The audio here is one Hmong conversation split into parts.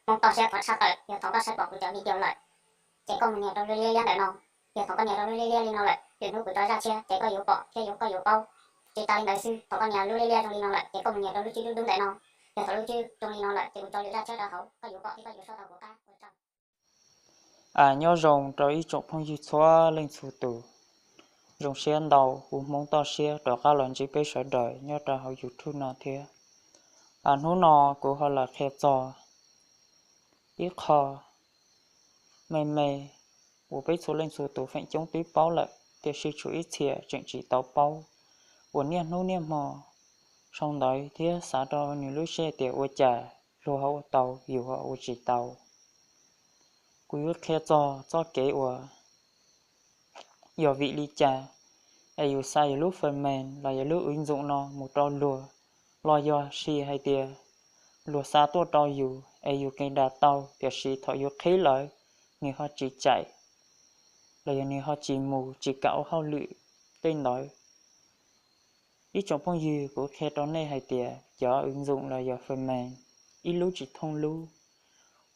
Hmoob toj siab thov tshaj tawm, yog thaum koj saib pom kuv cov video lawm, ces koj mus nias rau lub liab liab ntawm no. Yog thaum koj nias rau lub liab liab li no lawm, lwm hnub kuv rov zaj tshiab ces koj yuav pom thiab yuav koj yuav paub. Tsis tas li ntawd xwb, thaum koj nias lub liab liab zoo li no lawm ces koj mus nias rau lub tswb dub dub ntawm no. Yog thaum lub tswb zoo li no lawm ces kuv rov lwm zaj tshiab rau hauv, koj yuav pom thiab koj yuav saib tau kuv qab ua tsaug. Nyob zoo rau ib tsoom phooj ywg txhua leej txhua tus, zoo siab ntau kuv Hmoob toj siab rov qab los ntsib peb sawv daws nyob rau hauv YouTube no thiab. Hnub no kuv ho los qhia txog ib qho me me uas peb txhua leej txhua tus feem coob twb paub lawm, tiam sis tshuav ib txhia tseem tsis tau paub, uas niaj hnub niaj hmo sau ntawv thiab xav rau nws lub siab tias ua cas luag ho ua tau yus ho ua tsis tau. Kuv yuav qhia txog txoj kev uas yog vim li cas es yus xa yus lub fwm mees los yog lub wv ntxoom no mus rau luag, los yog sis hais tias luag xa tuaj rau yus es yus kheev dag tau, tiam sis thaum yus qhib lawm nws ho tsis caim, los yog nws ho tsis mus tsis kam ua hauj lwm tej ntawd. Ib tsoom phooj ywg, kuv qhia rau nej hais tias cov wv ntxoom los yog fwm mees ib lub tsis thooj lub.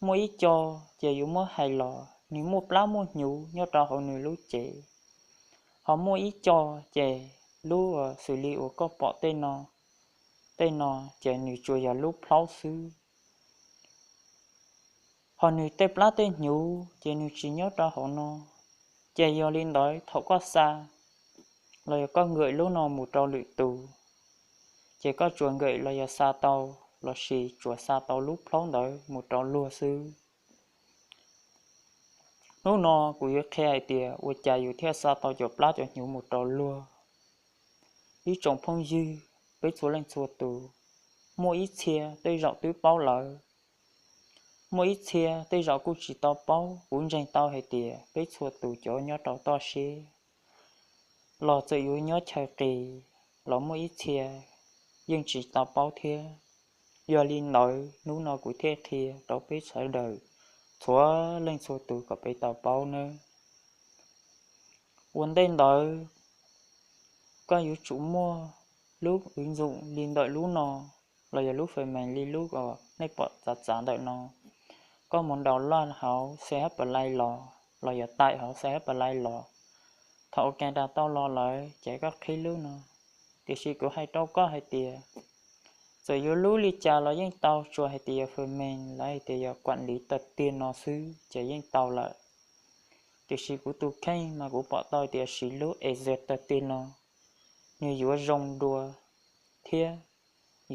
Muaj ib co ces yuav muab hais los nws muaj plab muaj hnyuv nyob rau hauv nws lub cev. Ho muaj ib co ces lub xws li uas koj pom tej no, tej no ces nws tsuas yog lub plaub xwb. Ho nws tej plab tej hnyuv ces nws tsis nyob rau hauv no. Ces yog li ntawd thaum koj xa los yog koj nkawm lub no mus rau lwm tus, ces koj tsuas nkawm los yog xa tau, los sis tsuas xa tau lub plaub ntawd mus rau luag xwb. Hnub no kuv yuav qhia hais tias ua cas yus thiaj xa tau cov plab cov hnyuv mus rau luag. Ib tsoom phooj ywg, peb txhua leej txhua tus, muaj ib txhia tej zaum twb paub lawm, muaj ib txhia tej zaum kuj tsis tau paub. Kuv ntseeg tau hais tias peb txhua tus cov nyob rau toj siab los txawm yuav nyob chaw qis los muaj ib txhia yeej tsis tau paub thiab. Yog li ntawd hnub no kuv thiaj qhia rau peb sawv daws txhua leej txhua tus kom peb tau paub nawb. Ua ntej ntawd, koj yuav tsum muaj lub wv ntxoom li ntawm lub no, los yog lub fwm mees li lub uas nej pom txav txav ntawm no. Koj mus download hauv C H Play los, los yog taim hauv C H Play los. Thaum ua ke da tau los lawm ces koj qhib lub no. Tiam sis kuv hais rau koj hais tias, txawm yuav lub li cas los yeej tau, tsuas hais tias yog fwm mees lawv hais tias yog kuam liv tawg tiag no xwb ces yeej tau lawm. Tiam sis kuv tus kheej mas kuv pom tau tias siv lub Exe tawg tiag no, nws yuav zoo dua thiab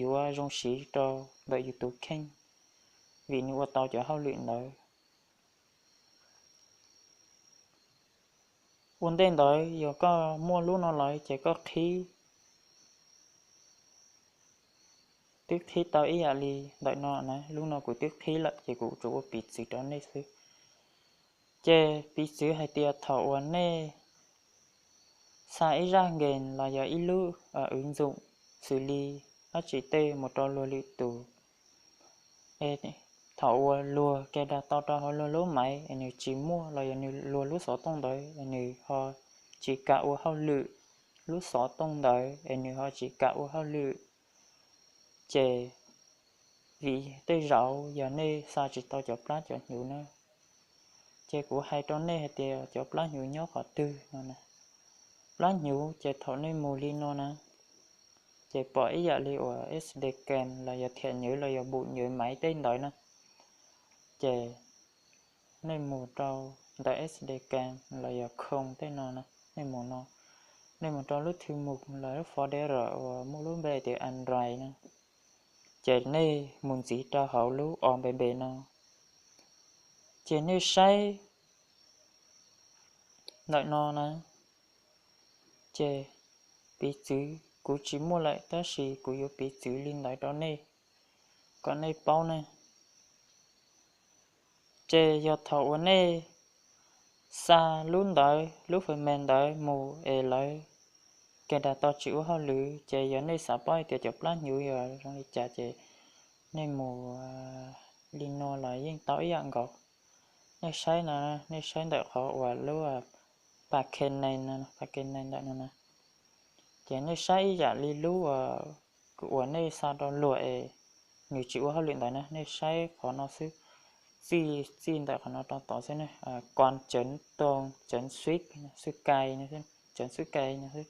yuav zoo siv rau ntawm yus tus kheej, vim nws ua tau cov hauj lwm ntawd. Ua ntej ntawd yog koj muaj lub no lawm ces koj qhib, twb qhib tau ib yam li ntawm no na, lub no kuv twb qhib lawm ces kuv tsuas ua piv txwv rau nej xwb. Ces piv txwv hais tias thaum uas nej xa ib zaj nkees los yog ib lub wv ntxoom xws li dab tsi tej mus rau luag lwm tus, thaum uas luag ke da tau rau hauv luag lub maiv es nws tsis muaj los yog nws luag lub xov tooj ntawd es nws ho tsis kam ua hauj lwm, lub xov tooj ntawd es nws ho tsis kam ua hauj lwm, ces vim tej zaum yog nej xa tsis tau cov plab cov hnyuv na. Ces kuv hais rau nej hais tias cov plab hnyuv nyob qhov twg no na. Plab hnyuv ces thaum nej mus li no na, ces pom ib yam li uas S D card los yog thiab nyuv los yog bum nyuv maiv tej ntawd na. Ces nej mus rau ntawm S D card los yog khoo tej no na, nej mus no, nej mus rau lub thwv mus los lub folder uas muaj lub npe tias Android na, ces nej mus ntxiv rau hauv lub o npe npe no, ces nej saib ntawm no na. Ces piv txwv kuv tsis muaj lawm tab sis kuv yuav piv txwv li ntawd rau nej kom nej paub ne. Ces yog thaum uas nej xa lub ntawd, lub fwm mees ntawd mus es lawv ke da tau tsis ua hauj lwm, ces yog nej xav paub hais tias cov plab hnyuv yog zoo li cas ces nej mus li no los yeej tau ib yam nkaus. Nej saib no, nej saib ntawm qhov uas lub pa ke ne, pa ke ne ntawm no na, ces nej saib ib yam li lub uas nej xa rau luag es nws tsis ua hauj lwm ntawd na, nej saib qhov no xwb. txij ntawm qhov no rau tod xwb ne, Kuam Ceev Toog, Ceev Xwb, Xwb Kai, Ceev Xwb Kai no xwb.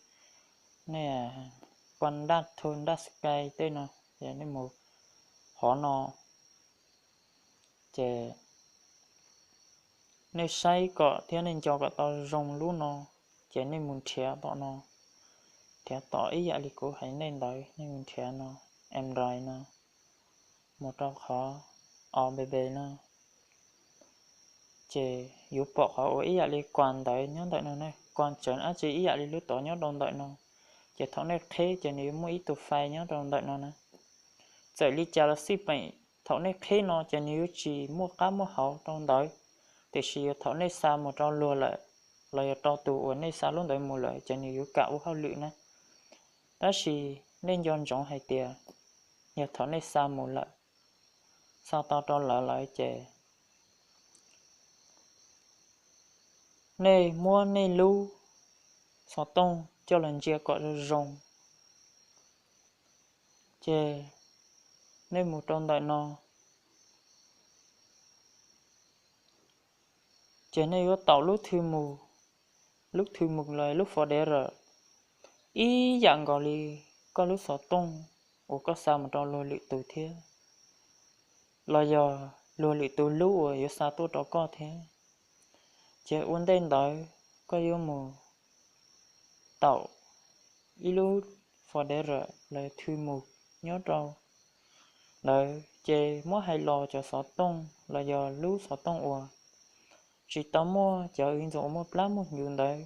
Nej Kuam Daj Thu, Daj Xwb Kai tej no, ces nej mus qhov no, ces nej saib kom thiab nej nco kom tau zoo lub no, ces nej mus nrhiav tom no, nrhiav tom ib yam li kuv hais nej ntawd, nej mus nrhiav no, em rai no, mus rau qhov o b b no, ces yuav pom qhov uas ib yam li Kuam ntawd nyob ntawm no ne, Kuam Ceev dab tsi ib yam li lub tod nyob rau ntawm no. Ces thaum nej qhib ces nws yuav muaj ib tug file nyob rau ntawm no na. Txawm li cas los xij peem thaum nej qhib no ces nws yuav tsis muaj qab muaj hauv rau ntawd, tiam sis yog thaum nej xa mus rau luag lawm, los yog rau tus uas nej xa lub ntawd mus lawm ces nws yuav kam ua hauj lwm na. Tab sis nej nco ntsoov hais tias yog thaum nej xa mus lawm, xa tau rau lawv lawm ces nej muab nej lub xov tooj coj los ntsia kom zoo zoo, ces nej mus rau ntawm no, ces nej yuav taum lub thw mus, lub thw mus los lub folder ib yam nkaus li koj lub xov tooj uas koj xa mus rau luag lwm tus thiab, los yog luag lwm tus lub uas yuav xa tuaj rau koj thiab. Ces ua ntej ntawd koj yuav mus taum ib lub folder los thw mus nyob rau ntawd, ces muab hais los cov xov tooj los yog lub xov tooj uas tsis tau muaj cov ntxuv uas muaj plab muaj ncws ntawd,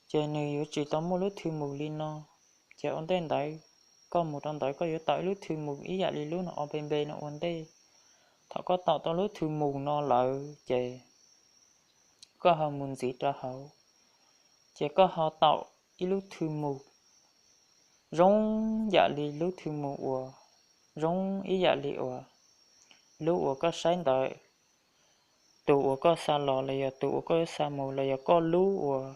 ces nws yuav tsis tau muaj lub thw mus li no. Ces ua ntej ntawd koj mus rau ntawd koj yuav taum ib lub thw mus ib yam li lub no o b b no ua ntej. Thaum koj taum tau lub thw mus no lawm ces koj ho mus ntxiv rau hauv, ces koj ho taum ib lub thw mus zoo yam li lub thw mus uas zoo ib yam li uas lub uas koj saib ntawd, tus uas koj xa los los yog tus uas koj xa mus los yog koj lub uas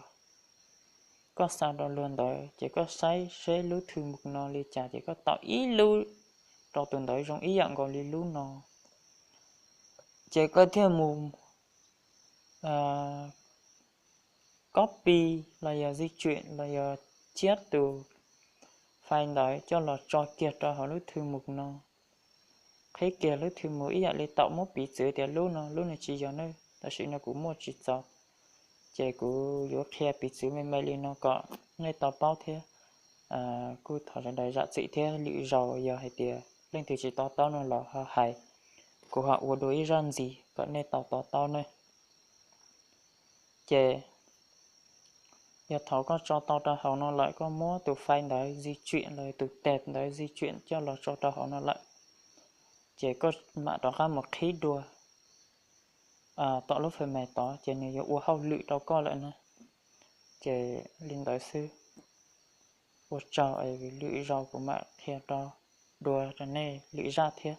koj xa rau luag ntawd, ces koj saib seb lub thw mus no li cas ces koj taum ib lub rau tus ntawd zoo ib yam nkaus li lub no. Ces koj thiaj mus copy los yog di tswm los yog chiab tus file ntawd coj los tso kiag rau hauv lub thw mus no. Qhib kiag lub thw mus ib yam li taum muab piv txwv tias lub no lub no tsis yog ne, tam sim no kuv muaj tsis txaus, ces kuv yuav qhia piv txwv me me li no kom nej tau paub thiab. Kuj thov sawv daws zam txim thiab, lwm zaus yog hais tias leej twg tsis to taub no los ho hais, kuv ho ua dua ib zaj ntxiv kom nej tau to taub ne. Ces yog thaum koj tso tau rau hauv no lawm koj muab tus file ntawd di tswm los tus tes ntawd di tswm coj los tso rau hauv no lawm, ces koj mam rov qab mus qhib dua tom lub file me tod ces nws yuav ua hauj lwm rau koj lawm na. Ces li ntawd xwb. Ua tsaug, lwm zaus kuv mam qhia rau, dua rau nej lwm zaj thiab.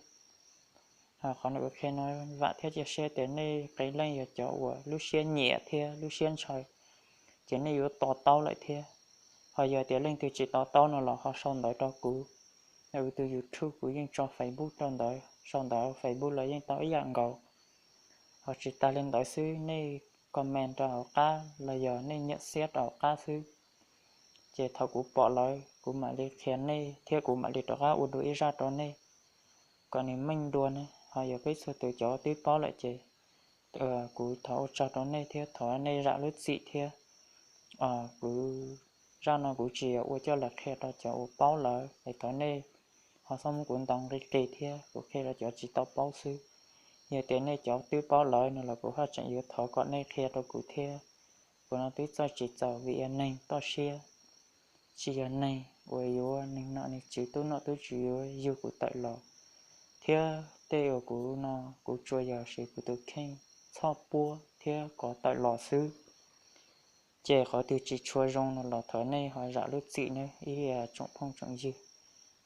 Qhov no kuv qhia no vam thiab cia siab tias nej qee leej yog cov uas lub siab nyiam thiab lub siab ntshaw, ces nej yuav to taub lawm thiab. Ho yog tias leej twg tsis to taub no los ho sau ntawv rau kuv, tus YouTube kuv yeej tso Facebook rau ntawd, sau ntawv Facebook los yeej tau ib yam nkaus. Ho tsis tas li ntawd xwb, nej comment rau hauv qab los yog nej nyuam xiab rau hauv qab xwb, ces thaum kuv pom lawm kuv mam li qhia nej thiab kuv mam li rov qab ua dua ib zaj rau nej kom nws meej dua ne. Ho yog peb txhua tus cov twb paub lawm ces kuv thov ua tsaug rau nej thiab thov nej zam lub txim thiab. Kuv, zaj no kuv tsis yog ua coj los qhia rau cov uas paub lawm es thov nej ho txhob muab kuv ntaus nqi qis thiab, kuv qhia rau cov tsis tau paub xwb. Yog tias nej cov twb paub lawm no los kuv haj tseem yuav thov kom nej qhia rau kuv thiab. Kuv no twb txawj tsis txaus vim yog neeg toj siab, tsis yog neeg uas yuav neeg nom neeg tswv tub nom tub tswv yuav yug kuv tawm los, thiab tej uas kuv no kuv tsuas yog siv kuv tus kheej txhoj puab thiab kov tawm los xwb. Ces qhov twg tsis tshua zoo no los thov nej ho zam lub txim nawb ib tsoom phooj tsoom ywg.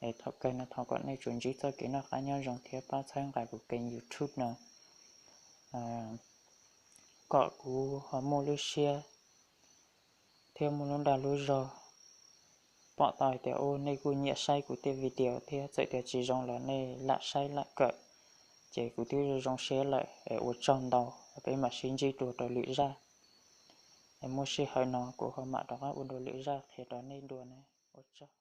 Es thaum kawg no thov kom nej tsuas ntsib txoj kev noj qab nyob zoo thiab pab txhawb nqa kuv kênh YouTube no kom kuv ho muaj lub siab thiab muaj lub dag lub zog pom tau hais tias, u, nej kuj nyiam saib kuv tej video thiab, txawm tias tsis zoo los nej lam saib lam kawm, Ces kuv twb zoo siab lawm, ua tsaug ntau, peb mam sib ntsib dua rau lwm zaj. Muaj sij hawm no kuv ho mam rov qab ua dua lwm zaj qhia rau nej dua na. Ua tsaug.